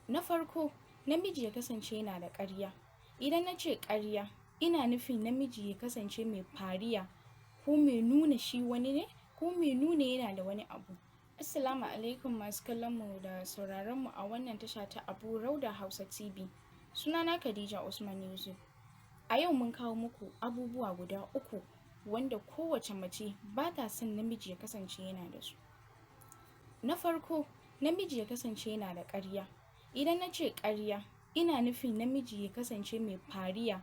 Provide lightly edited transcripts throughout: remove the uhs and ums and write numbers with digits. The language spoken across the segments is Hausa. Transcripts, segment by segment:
Na farko, namiji ya kasance yana da ƙarya. Idan na ce ƙarya, ina nufin namiji ya kasance mai fariya ko mai nuna shi wani ne ko mai nuna yana da wani abu. Assalamu alaikum masu kallon mu da sauraron mu a wannan tasha ta Abu Rauda Hausa TV. Sunana Khadija Usman Yusuf. A yau mun kawo muku abubuwa guda uku wanda kowace mace ba ta son namiji ya kasance yana da su. Na farko, namiji ya kasance yana da ƙarya. Idan na ce ƙarya, ina nufin namiji ya kasance mai fariya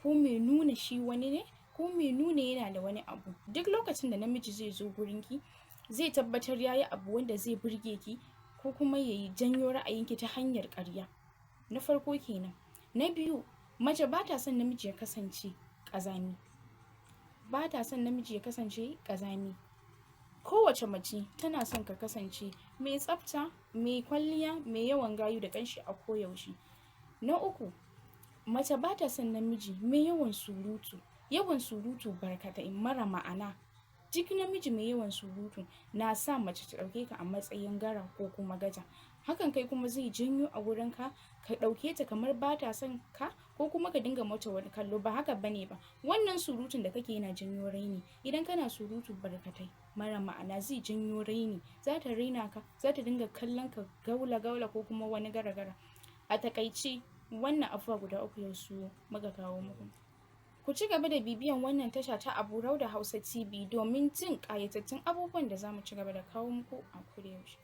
ko mai nuna shi wani ne ko mai nuna yana da wani abu. Duk lokacin da namiji zai zo gurinki, zai tabbatar ya yi abu wanda zai burge ki ko kuma ya janyo ra'ayinki ta hanyar ƙarya. Na farko kenan. Na biyu, mace ba ta son namiji ya kasance ƙazami. Ba ta son namiji ya kasance ƙazami. Kowace mace tana son ka kasance mai tsafta, mai kwalliya, mai yawan gayu da ƙanshi a koyaushe. Na uku, mace ba ta son namiji mai yawan surutu. Yawan surutu barkatai mara ma'ana. Duk namiji mai yawan surutu na sa mace ta ɗauke ka a matsayin gara ko kuma gaja. Hakan kai kuma zai janyo a wurinka ka ɗauke ta kamar ba ta son ka ko kuma ka dinga mata wani kallo, ba haka bane ba. Wannan surutun da kake yana janyo raini. Idan kana surutu barkatai mara ma'ana, zai janyo raini, za ta raina ka, za ta dinga kallon ka gaula gaula ko kuma wani gara gara. A takaice, wannan abubuwa guda uku yau su muka kawo muku. Ku ci gaba da bibiyan wannan tasha ta Abu Rauda Hausa TV domin jin ƙayatattun abubuwan da za mu ci gaba da kawo muku a koda yaushe.